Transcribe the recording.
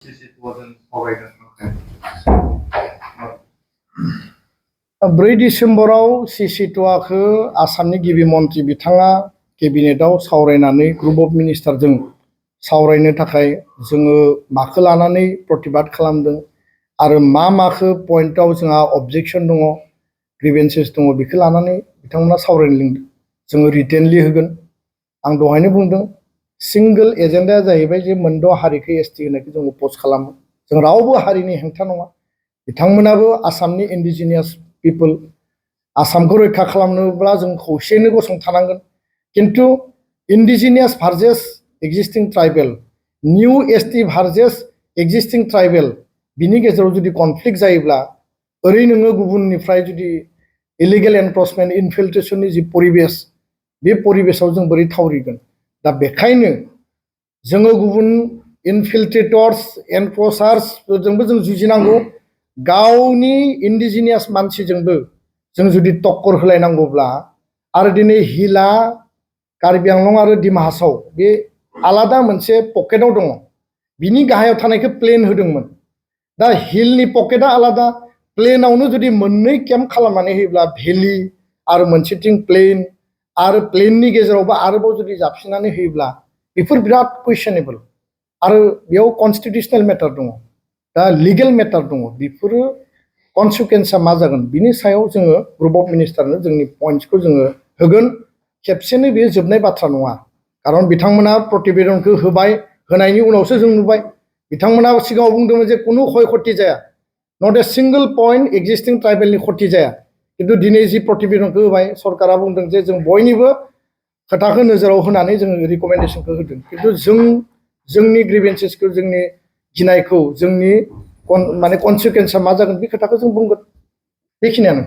Cctoaजों सावरायगोन। 4 डिसेम्बराव Cctoaखौ आसामनि गिबि मन्थ्रि बिथाङा केबिनेटआव सावरायनानै ग्रुप अफ मिनिस्टारजों सावरायनो थाखाय जोङो माखौ लानानै प्रतिबाद खालामदों आरो माखौ पइन्टआव जोंहा अबजेक्शन दङ, ग्रीवेन्सेस दङ, बेखौ लानानै बिथांमोना सावरायनो लिंदों। जोङो रिटेनलि होगोन। आं दहायनो बुंदों सिंगल एजेन्डाया जाहैबाय जे मोनद' हारिखौ एसटि होनायखौ जों अपोज खालामो। जों रावबो हारिनि हेंथा नङा। बिथांमोनाबो आसामनि इन्डिजिनियास पिपल। आसामखौ रैखा खालामनोब्ला जों खौसेयैनो गसंथानांगोन। किन्तु indigenous versus existing tribal, new ST versus existing tribal, बिनि गेजेराव जुदि कनफ्लिक्ट जायोब्ला ओरै नोङो गुबुननिफ्राय जुदि इलिगेल एनक्रचमेन्ट इनफिल्ट्रेशननि जि परिबेस, बे परिबेसाव जों बोरै थावरिगोन? दा बेखायनो जोङो गुबुन इनफिल्ट्रेटर्स एनक्रचार्सफोरजोंबो जों जुजिनांगौ। गावनि इन्डिजिनियास मानसिजोंबो जों जुदि टक्कर होलायनांगौब्ला आरो दिनै हिलआ कार्बि आंलं आरो डिमा हासाव बे आलादा मोनसे पकेटाव दङ। बिनि गाहायाव थानायखौ प्लेन होदोंमोन। दा हिलनि पकेटा आलादा, प्लेनावनो जुदि मोननै केम्प खालामनानै होयोब्ला भेलि आरो मोनसेथिं प्लेन आरो प्लेननि गेजेरावबो आरोबाव जुदि जाबसिननानै होयोब्ला बेफोर बिराद कुइसनेबल आरो बेयाव कनस्टिटिउसनेल मेटार दङ। दा लिगेल मेटार दङ। बेफोरो कनसिकुवेन्सआ मा जागोन बिनि सायाव जोङो ग्रुप अफ मिनिस्टारनो जोंनि पइन्ट्सखौ जोङो होगोन। खेबसेनो बेयो जोबनाय बाथ्रा नङा। खारन बिथांमोना प्रतिवेदनखौ होबाय, होनायनि उनावसो जों नुबाय बिथांमोना सिगाङाव बुंदोंमोन जे कुनु क्षय क्षति जाया, नट ए सिंगल पइन्ट एक्जिस्टिं ट्राइबेलनि क्षति जाया। किन्तु दिनै जि प्रतिवेदनखौ होबाय सरकारा बुंदों जे जों बयनिबो खोथाखौ नोजोराव होनानै जोङो रिकमेन्डेसनखौ होदों। किन्तु जोंनि ग्रीवेन्सेसखौ, जोंनि गिनायखौ, जोंनि माने कनसिकुवेन्सआ मा जागोन बे खोथाखौ जों बुंगोन। बेखिनियानो।